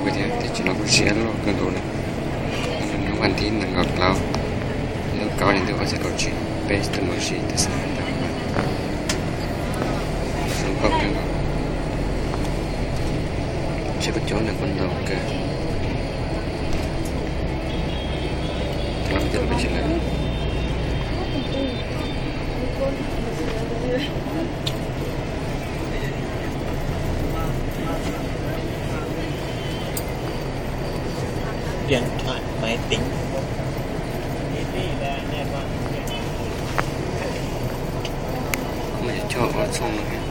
Kuv thiab teb chaws los kuj siab loj kawg nkaus li. Hnub vas thib nees nkaum plaub, lub kaum hli ntuj ob txhiab kaum tsib, peb tug mus si teb xeem tau zoo nkauj kawg nkaus. Tsev koj cov ntawm kuv ntau kawg. Los mus coj los peb tsis lawm. Điện thoại, máy tính. Kuv coj ob txhooj no.